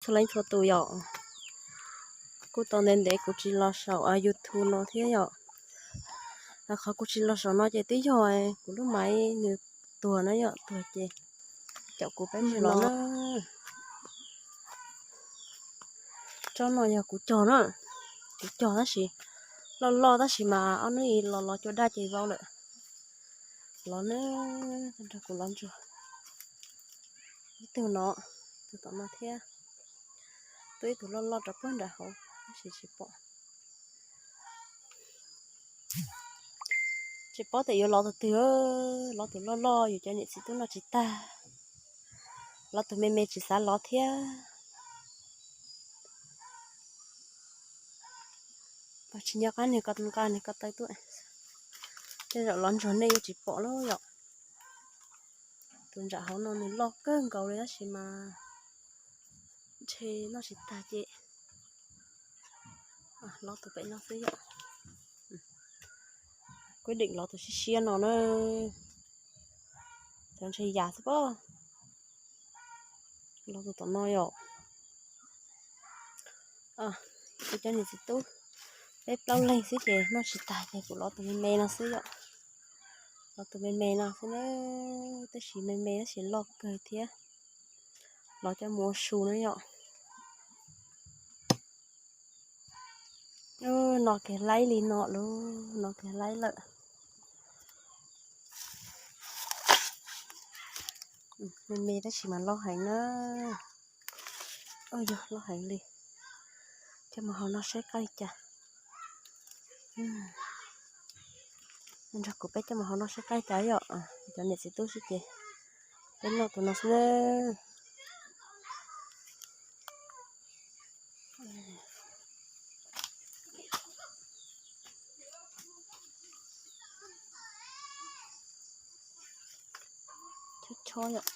Txhua leej txhua tus yom, kuj tau ntev ntev kuv tsis los saum YouTube no thiab yom. Qhov kuv tsis los saum no ces twb yog kuv lub maiv nws tuag na yom, tuag ces caum kuv peb mus los na. Tsob no yog kuv cog na, kuv cog tab sis loj loj tab sis mas ob hnub ib los los cua daj ces vau lawm. Los na, nrog kuv los ntsuag. Ib tug no, tus tom no thiab, twb ib tug loj loj rov puag nram hauv tab sis tsis pom. Tsis paub tias yuav los tus twg, los tus loj loj yus cov niam txiv tub noj tsis tag, los tus me me tsis xav los thiab. Tsis nco qab nws ko nqa nws ko taw tuaj. Tej zaum los ntsuag nej yeej tsis pom lawm yom. Tus nram hauv no nws loj kawg nkaus li tab sis mas ntshe noj tsis tag ces los tus pem no xwb yom. Kuj deem los tus siab siab no na, cov ntshe yam xwb pob. Los tus tom no yom. Kuv cov niam txiv tub peb plaub leeg xwb ces noj tsis tag ces kuv los tus me me no xwb yom. Los tus me me no xwb na, tab sis me me tab sis loj kawg thiab. Los coj mus ua su na yom. No kiag laib li no lawm, no kiag laib lawm. Me me tab sis mas loj heev na. Yog loj heev li. Coj mus hau noj saib qab li cas. Nrog kuv peb coj mus hau noj saib qab li cas yom. Cov niam txiv tub xwb ces peb noj tus no xwb. Chob chob yom.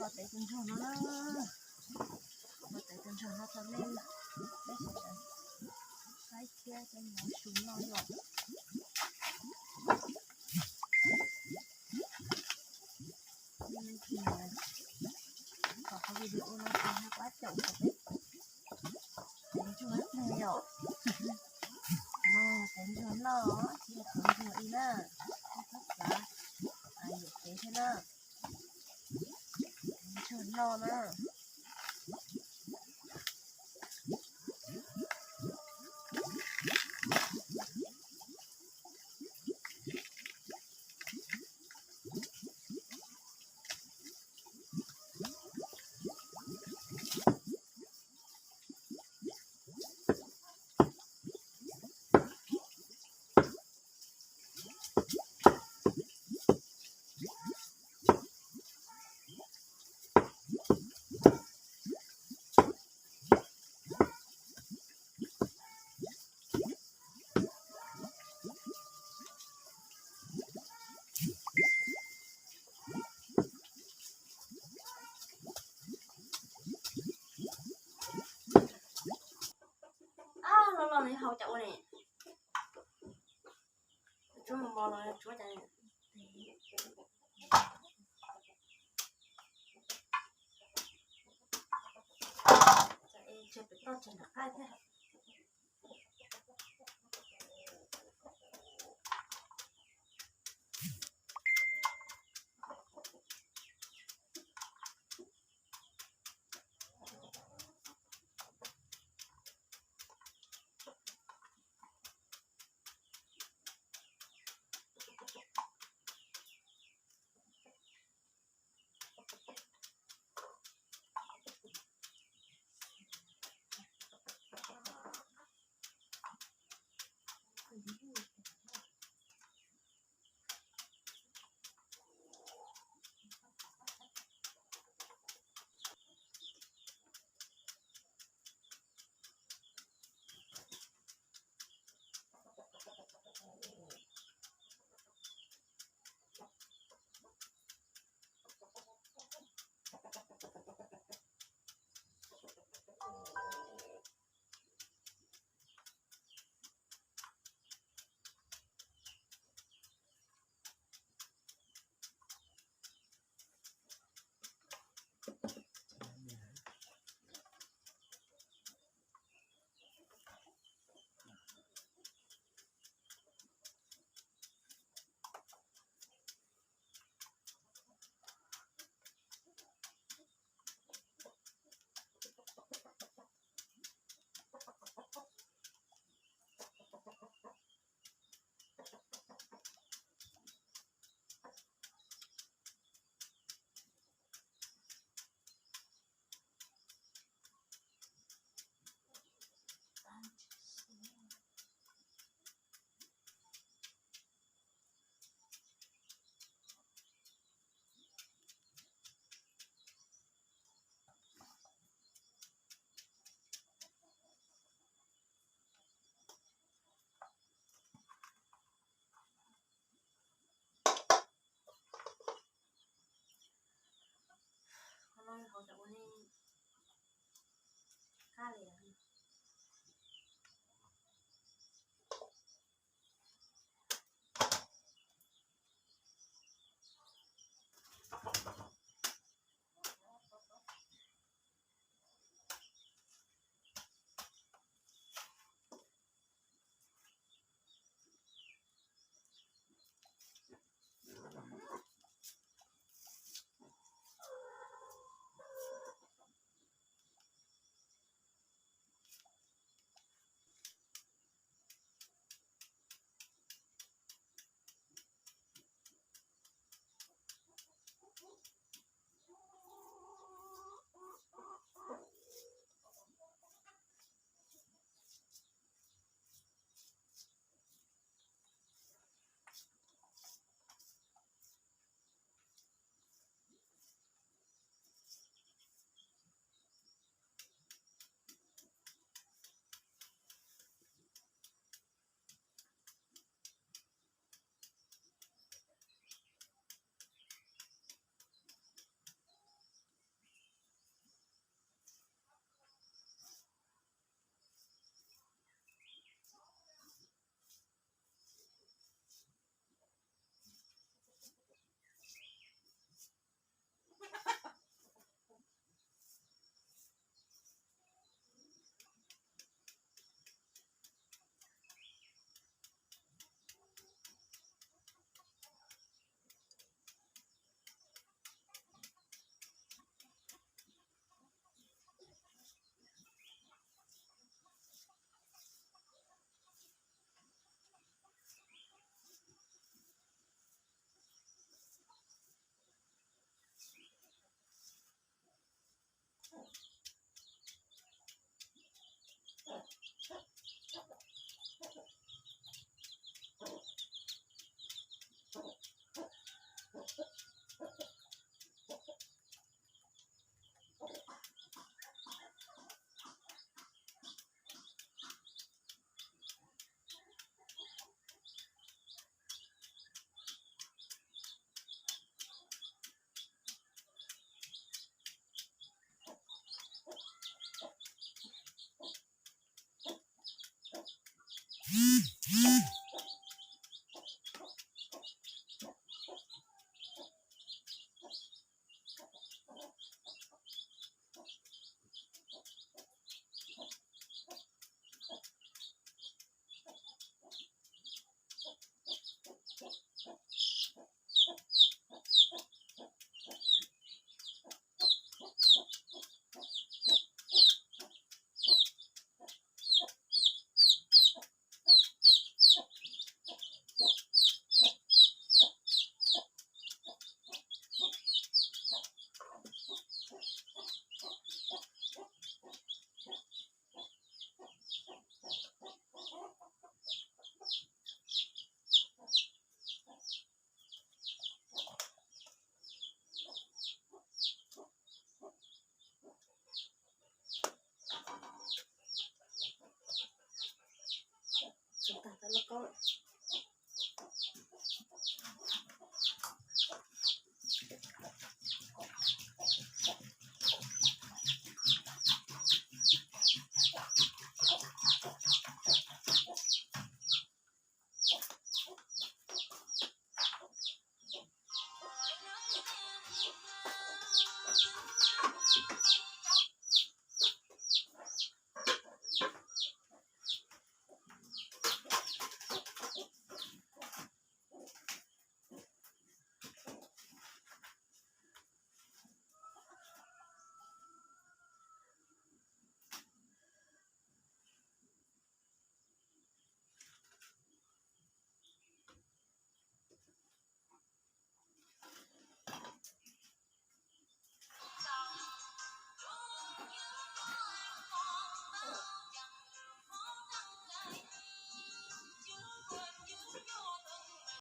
Los tev tus ntsuag no, los tev tus ntsuag no rau nej, peb sawv daws saib thiab coj mus su noj yom. Kom qhov video no ces nej pab caum kom peb tev ntsuag yom. No tev ntsuag noj, tsis yog tev ntsuag li na, nej txhob xav yuam kev thiab na. Tev ntsuag noj na. Loj loj no hau cas ua ne. Tsuab mos mos los tsuab cas. Tseg pem toj tseg nram qab thiab.